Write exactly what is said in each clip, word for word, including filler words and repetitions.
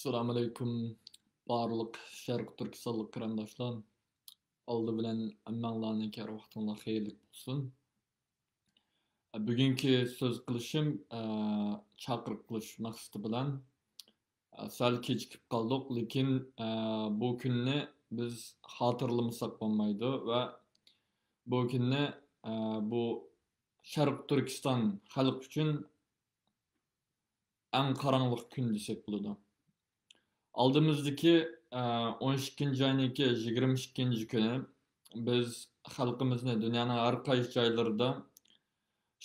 ئەسسالامۇئەلەيكۇم، بارلىق شەرقىي تۈركىستانلىق قېرىنداشلار. ئالدى بىلەن ھەممەڭلارنىڭكى ھەر ۋاقتىڭلار خەيرلىك بولسۇن. بۈگۈنكى سۆز قىلىشىم، ئە، چاقىرىق قىلىش مەقسىتى بىلەن، ئە، سەل كېچىكىپ قالدۇق، لېكىن، ئە، بۇ كۈننى بىز خاتىرىلىمىساق بولمايدۇ ۋە بۇ كۈننى، ئە، بۇ شەرقىي تۈركىستان خەلقى ئۈچۈن ئەڭ قاراڭغۇلۇق كۈن دېسەك بولىدۇ. ئالدىمىزدىكى، ئە، ئون ئىككىنچى ئاينىڭكى يىگىرمە ئىككىنچى كۈنى بىز خەلقىمىزنى دۇنيانىڭ ھەر قايسى جايلىرىدا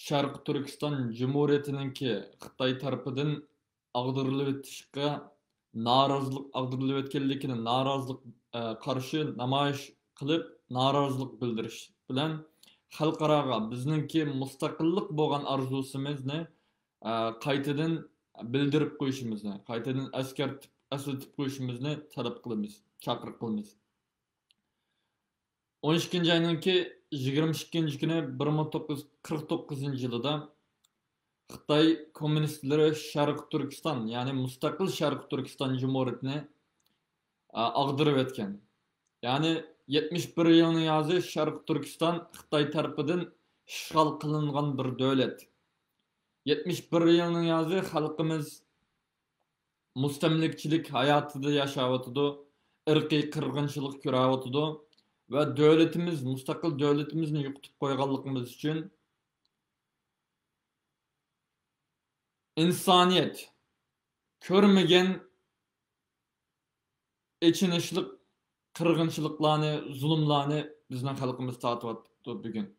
شەرقىي تۈركىستان جۇمھۇرىيىتىنىڭكى خىتاي تەرىپىدىن ئاغدۇرۇلۇۋېتىشقا نارازىلىق، ئاغدۇرۇلۇۋەتكەنلىكىنى نارازىلىق، ئە، قارشى نامايىش قىلىپ، نارازىلىق بىلدۈرۈش بىلەن خەلقئاراغا بىزنىڭكى مۇستەقىللىق بولغان ئارزۇسىمىزنى، ئە، قايتىدىن بىلدۈرۈپ قويۇشىمىزنى، قايتىدىن ئەسكەرتىپ، ئەسلىتىپ قويۇشىمىزنى تەلەپ قىلىمىز، چاقىرىق قىلىمىز. ئون ئىككىنچى ئاينىڭكى يىگىرمە ئىككىنچى كۈنى، بىر مىڭ توققۇز يۈز قىرىق توققۇزىنچى يىلىدا خىتاي كوممۇنىستلىرى شەرقىي تۈركىستان، يەنى مۇستەقىل شەرقىي تۈركىستان جۇمھۇرىيىتىنى، ئا، ئاغدۇرۇۋەتكەن. يەنى يەتمىش بىر يىلنى يازى شەرقىي تۈركىستان خىتاي تەرىپىدىن ئىشغال قىلىنغان بىر دۆلەت. يەتمىش بىر يىلنى يازى خەلقىمىز مۇستەملىكىچىلىك ھاياتىدا ياشاۋاتىدۇ، ئىرقىي قىرغىنچىلىق كۆرۈۋاتىدۇ ۋە دۆلىتىمىز، مۇستەقىل دۆلىتىمىزنى يوقىتىپ قويغانلىقىمىز ئۈچۈن ئىنسانىيەت كۆرمىگەن ئېچىنىشلىق قىرغىنچىلىقلارنى، زۇلۇملارنى بىزنىڭ خەلقىمىز تارتىۋاتىدۇ بۈگۈن.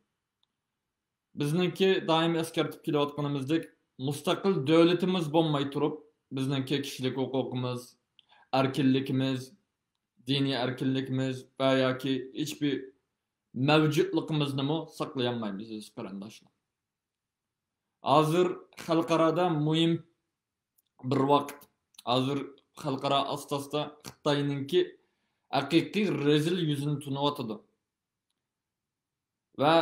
بىزنىڭكى دائىم ئەسكەرتىپ كېلىۋاتقىنىمىزدەك، مۇستەقىل دۆلىتىمىز بولماي تۇرۇپ، بىزنىڭكى كىشىلىك ھوقۇقىمىز، ئەركىنلىكىمىز، دىنىي ئەركىنلىكىمىز ۋە ياكى ھېچبىر مەۋجۇتلۇقىمىزنىمۇ ساقلىيالمايمىز، ئەزىز قېرىنداشلار. ھازىر خەلقئارادا مۇھىم بىر ۋاقىت. ھازىر خەلقئارا ئاستا-ئاستا خىتاينىڭكى ھەقىقىي رەزىل يۈزىنى تونۇۋاتىدۇ. ۋە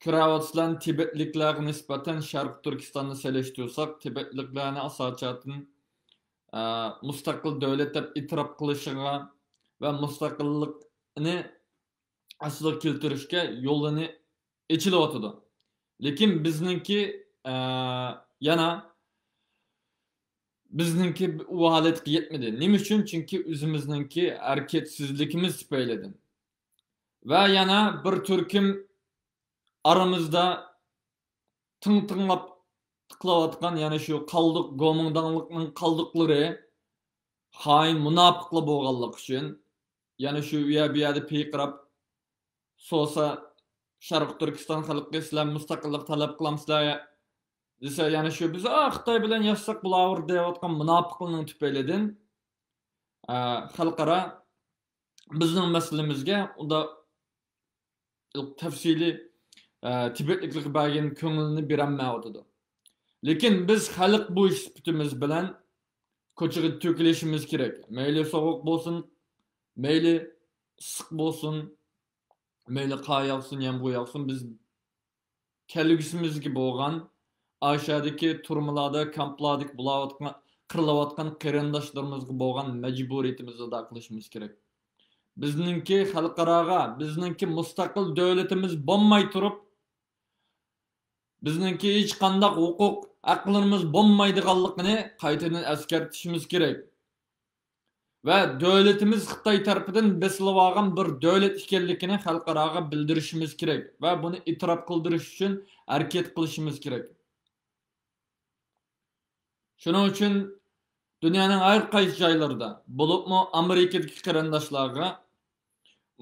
كۆرۈۋاتىسىلەر، تىبەتلىكلەرگە نىسبەتەن شەرقىي تۈركىستاننى سېلىشتۇرساق، تىبەتلىكلەرنى ئاساسەن، ئە، مۇستەقىل دۆلەت دەپ ئېتىراپ قىلىشىغا ۋە مۇستەقىللىقنى ئەسلىگە كەلتۈرۈشكە يولىنى ئېچىلىۋاتىدۇ. لېكىن بىزنىڭكى، ئە، يەنە بىزنىڭكى ئۇ ھالەتكە يەتمىدى. نېمە ئۈچۈن؟ چۈنكى ئۆزىمىزنىڭكى ھەرىكەتسىزلىكىمىز تۈپەيلىدىن. ۋە يەنە بىر تۈركۈم ئارىمىزدا تىڭ-تىڭلاپ قىلىۋاتقان، يەنە شۇ قالدۇق، گومىنداڭلىقنىڭ قالدۇقلىرى، خائىن، مۇناپىقلار بولغانلىقى ئۈچۈن، يەنە شۇ ئۇ يەر بۇ يەردە پىرقىراپ سورىسا، شەرقىي تۈركىستان خەلقى، سىلەر مۇستەقىللىق تەلەپ قىلامسىلەر دېسە، يەنە شۇ بىز، ئا، خىتاي بىلەن ياشىساق بولاۋېرىدۇ دەۋاتقان مۇناپىقلىرنىڭ تۈپەيلىدىن، ئە، خەلقئارا بىزنىڭ مەسىلىمىزگە ئۇنداق تەپسىلىي، ئە، تىبەتلىكلەرگە بەرگەن كۆڭلىنى بېرەلمەيۋاتىدۇ. لېكىن بىز خەلق بولۇش سۈپىتىمىز بىلەن كوچىغا تۆكۈلۈشىمىز كېرەك. مەيلى سوغۇق بولسۇن، مەيلى ئىسسىق بولسۇن، مەيلى قار ياغسۇن، يامغۇر ياغسۇن، بىز كەلگۈسىمىزگە بولغان، ئاشۇ يەردىكى تۈرمىلەردە، كامپلاردىكى بولاۋاتقان، قىرىلىۋاتقان قېرىنداشلىرىمىزغا بولغان مەجبۇرىيىتىمىزنى ئادا قىلىشىمىز كېرەك. بىزنىڭكى خەلقئاراغا، بىزنىڭكى مۇستەقىل دۆلىتىمىز بولماي تۇرۇپ، بىزنىڭكى ھېچقانداق ھوقۇق، ھەقلىرىمىز بولمايدىغانلىقىنى قايتىدىن ئەسكەرتىشىمىز كېرەك. ۋە دۆلىتىمىز خىتاي تەرىپىدىن بېسىلىۋالغان بىر دۆلەت ئىكەنلىكىنى خەلقئاراغا بىلدۈرۈشىمىز كېرەك ۋە بۇنى ئېتىراپ قىلدۇرۇش ئۈچۈن ھەرىكەت قىلىشىمىز كېرەك. شۇنىڭ ئۈچۈن دۇنيانىڭ ھەر قايسى جايلىرىدا، بولۇپمۇ ئامېرىكىدىكى قېرىنداشلارغا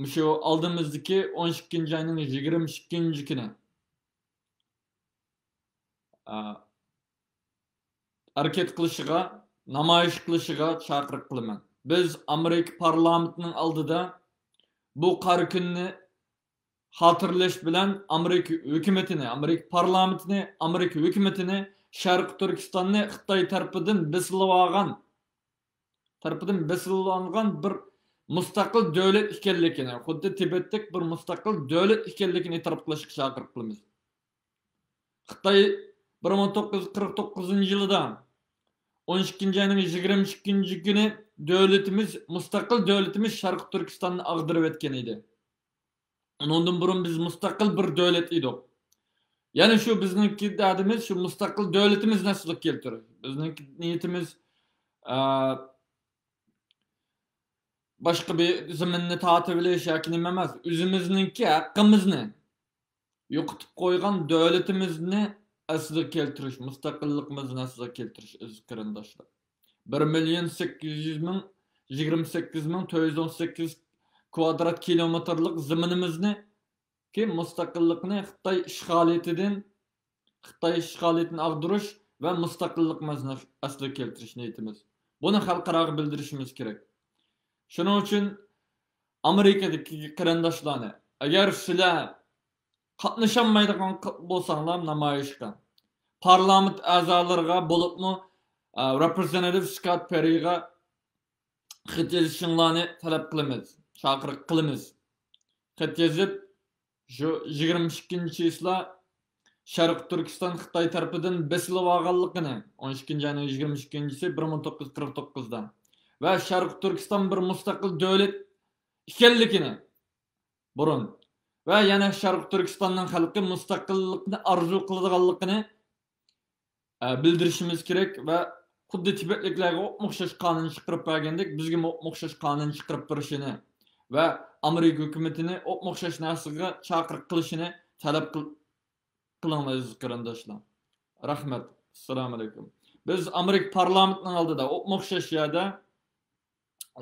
مۇشۇ ئالدىمىزدىكى ئون ئىككىنچى ئاينىڭ يىگىرمە ئىككىنچى كۈنى، ئا، ھەرىكەت قىلىشىغا، نامايىش قىلىشىغا چاقىرىق قىلىمەن. بىز ئامېرىكا پارلامېنتىنىڭ ئالدىدا بۇ قارا كۈننى خاتىرىلەش بىلەن ئامېرىكا ھۆكۈمىتىنى، ئامېرىكا پارلامېنتىنى، ئامېرىكا ھۆكۈمىتىنى شەرقىي تۈركىستاننى خىتاي تەرىپىدىن بېسىلىۋالغان، تەرىپىدىن بېسىلىۋالغان بىر مۇستەقىل دۆلەت ئىكەنلىكىنى، خۇددى تىبەتتەك بىر مۇستەقىل دۆلەت ئىكەنلىكىنى ئېتىراپ قىلىشقا چاقىرىق قىلىمىز. خىتاي بىر مىڭ توققۇز يۈز قىرىق توققۇزىنچى يىلىدا ئون ئىككىنچى ئاينىڭ يىگىرمە ئىككىنچى كۈنى دۆلىتىمىز، مۇستەقىل دۆلىتىمىز شەرقىي تۈركىستاننى ئاغدۇرۇۋەتكەن ئىدى. ئۇنىڭدىن بۇرۇن بىز مۇستەقىل بىر دۆلەت ئىدۇق. يەنى شۇ بىزنىڭكى دەردىمىز شۇ مۇستەقىل دۆلىتىمىزنى ئەسلىگە كەلتۈرۈش. بىزنىڭكى نىيىتىمىز، ئە، باشقا بىر زېمىننى تارتىۋېلىش ياكى نېمە ئەمەس. ئۆزىمىزنىڭكى ھەققىمىزنى يوقىتىپ قويغان دۆلىتىمىزنى ئەسلىگە كەلتۈرۈش، مۇستەقىللىقىمىزنى ئەسلىگە كەلتۈرۈش، ئەزىز قېرىنداشلار. بىر مىليون سەككىز يۈز مىڭ، يىگىرمە سەككىز مىڭ تۆت يۈز ئون سەككىز كۋادرات كىلومېتىرلىق زېمىنىمىزنى كى مۇستەقىللىقنى خىتاي ئىشغالىيىتىدىن، خىتاي ئىشغالىيىتىنى ئاغدۇرۇش ۋە مۇستەقىللىقىمىزنى ئەسلىگە كەلتۈرۈش نىيىتىمىز. بۇنى خەلقئاراغا بىلدۈرۈشىمىز كېرەك. شۇنىڭ ئۈچۈن ئامېرىكىدىكى قېرىنداشلارنى، ئەگەر سىلەر قاتنىشالمايدىغان بولساڭلار نامايىشقا، پارلامېنت ئەزالىرىغا، بولۇپمۇ، ئە، رېپرېزېنتېتىپ سكوت پېررىغا خەت يېزىشىڭلارنى تەلەپ قىلىمىز، چاقىرىق قىلىمىز. خەت يېزىپ، شۇ يىگىرمە ئىككىنچى چىسلا شەرقىي تۈركىستان خىتاي تەرىپىدىن بېسىلىۋالغانلىقىنى، ئون ئىككىنچى ئاينىڭ يىگىرمە ئىككىنچىسى، بىر مىڭ توققۇز يۈز قىرىق توققۇزدا، ۋە شەرقىي تۈركىستان بىر مۇستەقىل دۆلەت ئىكەنلىكىنى بۇرۇن ۋە يەنە شەرقىي تۈركىستاننىڭ خەلقى مۇستەقىللىقنى ئارزۇ قىلىدىغانلىقىنى، ئە، بىلدۈرۈشىمىز كېرەك ۋە خۇددى تىبەتلىكلەرگە ئوپمۇ ئوخشاش قانۇن چىقىرىپ بەرگەندەك، بىزگىمۇ ئوپمۇ ئوخشاش قانۇن چىقىرىپ بېرىشىنى ۋە ئامېرىكا ھۆكۈمىتىنى ئوپمۇ ئوخشاش نەرسىگە چاقىرىق قىلىشىنى تەلەپ قىل-، قىلىڭلار، ئەزىز قېرىنداشلار. رەھمەت. ئەسسالامۇ ئەلەيكۇم. بىز ئامېرىكا پارلامېنتىنىڭ ئالدىدا ئوپمۇ ئوخشاش يەردە،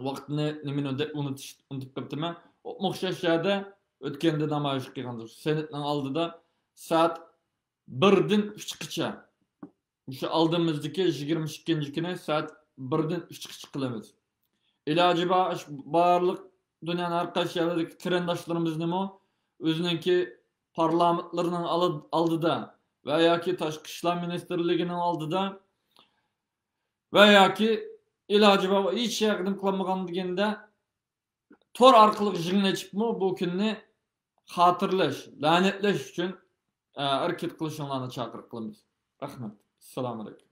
ۋاقىتنى نېمىنى دەپ ئۇنتۇش-، ئۇنتۇپ قېپتىمەن. ئوپمۇ ئوخشاش يەردە ئۆتكەندە نامايىش قىلغانىدۇق. سېناتنىڭ ئالدىدا سائەت بىردىن ئۈچكىچە، مۇشۇ ئالدىمىزدىكى يىگىرمە ئىككىنچى كۈنى سائەت بىردىن ئۈچكىچە قىلىمىز. ئىلاجى بار، بارلىق دۇنيانىڭ ھەر قايسى يەرلىرىدىكى قېرىنداشلىرىمىزنىمۇ ئۆزىنىڭكى پارلامېنتلىرىنىڭ ئالدىدا ۋە ياكى تاشقى ئىشلار مىنىستىرلىكىنىڭ ئالدىدا ۋە ياكى ئىلاجى بار ھېچ يەردىن قىلالمىغان دېگەندە تور ئارقىلىق يىغىن ئېچىپمۇ بۇ كۈننى خاتىرىلەش، لەنەتلەش ئۈچۈن، ئە، ھەرىكەت قىلىشىڭلارنى چاقىرىق قىلىمىز. رەھمەت. ئەسسالامۇ ئەلەيكۇم.